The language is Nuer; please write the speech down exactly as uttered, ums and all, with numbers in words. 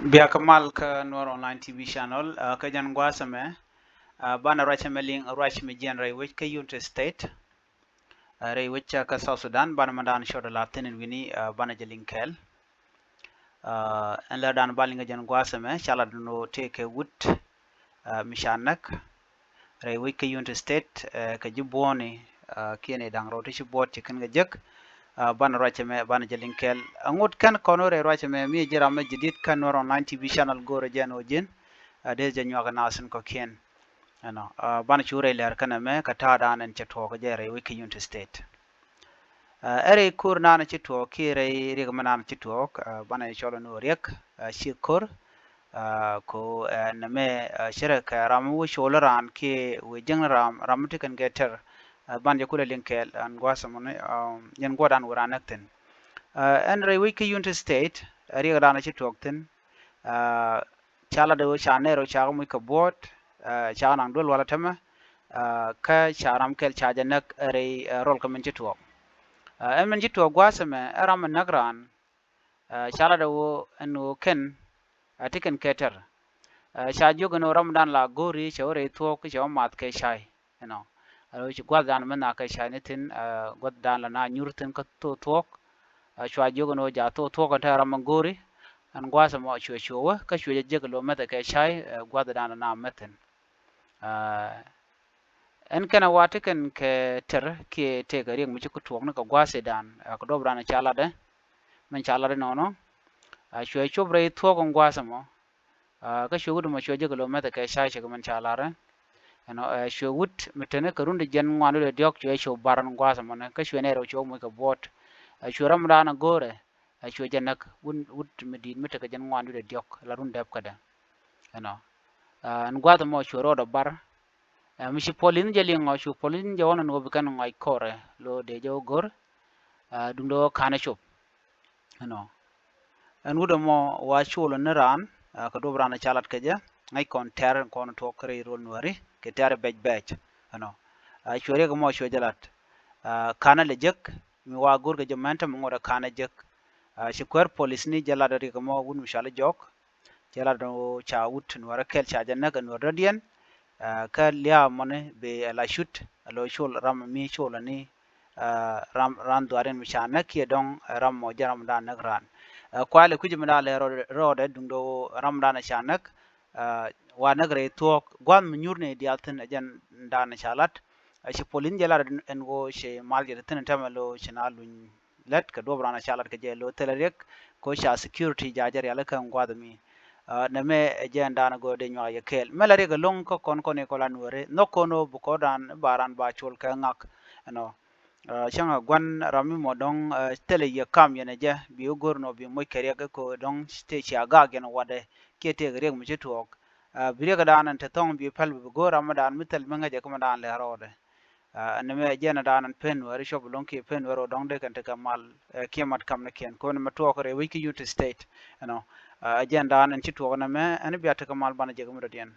Bia kä mal kä Nuer Online T V channel, uh, kä jɛn gua̱a̱th ɛmɛ, uh, banɛ ruac ɛmɛ liŋ ruac mi jiɛn rɛy wec kä Unity State, uh, rɛy wec kä South Sudan, banɛ mɛ dan cɔt la thin in wini, uh, banɛ jɛ liŋ kɛɛl. Uh, ɛn lɛ dan ba liŋ kä jɛn gua̱a̱th ɛmɛ, ca la dun wä tëë kɛ wut, uh, mi ca näk rɛy wec kä Unity State, uh, kɛ ji̱ buɔ̱ɔ̱ni, uh, kiɛn i̱ da̱ŋ rɛw ti ci buɔ̱ɔ̱t ci kɛn kɛ jek. Uh, banɛ ruac ɛmɛ banɛ jɛ liŋ kɛɛl. Aŋot kɛn kɔn wä rɛy ruac ɛmɛ mi ji̱ ram mɛ jadid kä Nuer Online T V channel go̱o̱rɛ jɛn wä ji̱n, uh, dee jɛ nyuak nath in kɔ̱kiɛn. Ɛnɔ, uh, banɛ cu rɛy lɛr kɛn ɛmɛ kɛ ta̱a̱ dan ɛn cɛ tuɔɔk jɛ rɛy wec kä Unity State. Uh, ɛ rɛy ko̱r nan ci tuɔɔk kiɛ rɛy riɛk mɛ nan ci tuɔɔk, uh, banɛ cɔl ɛn wä riɛk, uh, ci ko̱r, uh, ko, uh, nɛmɛ, uh, cɛ rɛ kɛ ram wä col raan kiɛ wä jiäŋ ram, ram ti kɛn kɛ tɛr, uh, banɛ jɛ kulɛ liŋ kɛɛl ɛn gua̱a̱th ɛmɔni, um, yɛn gua̱a̱th dan wä raan näk thi̱n. Uh, ɛn rɛy wec kä Unity State, uh, riɛk dan ci tuɔɔk thi̱n, uh, ca lat wä ca nɛɛr wä ca kɛ muc kɛ buɔ̱ɔ̱t, uh, ca kɛ naŋ duel walɛ tämɛ, uh, kä ca ram kɛl ca jɛ näk rɛy, uh, rɔl kä min ci tuɔɔk. Uh, ɛn min ci tuɔɔk gua̱a̱th ɛmɛ ɛ ram mi näk raan, uh, ca lat wä ɛn wä kɛn, uh, ti kɛn kɛ tɛr. Uh, ca jiök ɛn wä ram dan la go̱o̱ri cɛ wä rɛy thuɔɔk cɛ wä math kɛ cay. Ɛnɔ, alo ci gua̱th dan mi na kɛ cay ni thi̱n, uh, gua̱th dan la na nyur thi̱n kä thok thuɔɔk. Uh, cua jiök ɛn wä ja thok thuɔɔk ɛn te ram mi go̱o̱ri. Ɛn gua̱th ɛmɔ cuɛ cuɛ wä kä cuɛ jɛ jek lo mɛth kɛ cay, uh, gua̱th dan na mɛth thi̱n. Uh, ɛn kɛn a wa ti kɛn kɛ tɛr kiɛ tëëkɛ riɛk mi ci ku tuɔɔk ni kɛ gua̱th idan, uh, kɛ duɔp ran ca latdɛ. Min ca latdɛ nɔnɔ, uh, cuɛ cop rɛy thuɔɔk ɛn gua̱th ɛmɔ. Uh, kä cuɛ wut ɛmɔ cuɛ jek lo mɛth kɛ cay cɛ kɛ min ca latdɛ. Ɛnɔ, uh, cuɛ wut mi teni kɛ run ti jiɛn ŋuan wut ɛ diɔ̱k cuɛ cop bar ɛn gua̱th ɛmɔni kä cuɛ nɛɛr wä cuɛ muc kɛ buɔ̱ɔ̱t. Uh, cuɛ ram dan a go̱o̱rɛ, uh, cuɛ jɛ näk wut, wut mi di̱i̱t mi tekɛ jiɛn ŋuan wut ɛ diɔ̱k la run dɛp kädɛ. Ɛnɔ, uh, ɛn gua̱th ɛmɔ cuɛ rɔɔdɛ bar. Uh, mi ci polith ni jɛ liŋ ɔ cu polith ni jɛ wä nɔ ni wä bi kɛn ŋɔc kɔrɛ lo dee jɛ wä go̱r. Uh, duŋdɛ wä ka̱n ɛ cop. Ɛnɔ, ɛn wut ɛmɔ wa col ni raan, uh, kɛ duɔp raan ca lat kɛ jɛ ŋäc kɔn tɛr kɔn tuɔk rɛy rol Nuääri kɛ tɛr bɛc bɛc. Ɛnɔ, uh, cuɛ riɛk ɛmɔ cuɛ jɛ lat, uh, ka̱n ɛ lɛ jek mi wa go̱r kɛ jɛ mɛn tämɛ ŋot ɛ ka̱n ɛ jek. Uh, ci kuäär polith ni jɛ lat riɛk ɛmɔ wut mi cɔal i̱ Jɔk. Cɛ lat ɔ ca wut Nuäärä kɛl ca jɛ näk ɛ Nuäär dɔ̱diɛn. Uh, kä lia̱a̱ mɔni bi ɛ la cut ɛ lo col ram mi col ani, uh, ram, ran dhuaar in mi ca näk kiɛ dɔ̱ŋ, uh, ram mɔ jɛ ram dan näk raan. Uh, kualɛ kui̱c mi dan lɛ rɔɔdɛ duŋdɛ ram dan ca näk, uh, wa näk rɛy thuɔɔk gua̱th mi nyur ni diaal thi̱n ɛ jɛn dan ca lat. Uh, ci polith ni jɛ lat ɛn ɣöö ci mal jɛ ti thi̱n tɛmɛ lo ci na luny lät kɛ duɔp ran a ca lat kɛ jɛ lo thilɛ riɛk. Ko ca security ja jɛ rial kä gua̱th mi. Uh, nɛ mɛ ɛ jɛ ɛn dan gɔ dee nyuak yɛ kɛɛl mɛ la riɛk ɛlɔŋ kä kɔn kɔn ikɔ la Nuääri nhɔk kɔn ɔ bi kɔ dan ba ran ba col kɛ ŋak. Ɛnɔ, uh, cäŋ a gua̱n ram mi mɔ dɔ̱ŋ, uh, thilɛ yɛ kam yɛn ɛ jɛ bi wä go̱r nɔ bi moc kɛ riɛk ko dɔ̱ŋ tëë cia gak yɛn wadɛ kiɛ tëëk riɛk mi ci tuɔɔk. Uh, bi riɛk dan ɛn te thɔŋ bi päl bi go̱r ram mi dan mi thil mi ŋäcɛ kä mi dan lɛ rɔɔdɛ. Uh, ɛn mɛ agenda dan ɛn pen wɛr cop loŋ kiɛ pen wɛr ɔ dɔŋ dee kɛn tekɛ mal, uh, kiɛ mat kam ni kiɛn kɔn mɛ tuɔɔk rɛy wec ki Unity State. Ɛnɔ, uh, agenda dan ɛn ci tuɔɔk ɛn mɛ ɛn bia tekɛ mal banɛ jek mi dɔ̱diɛn.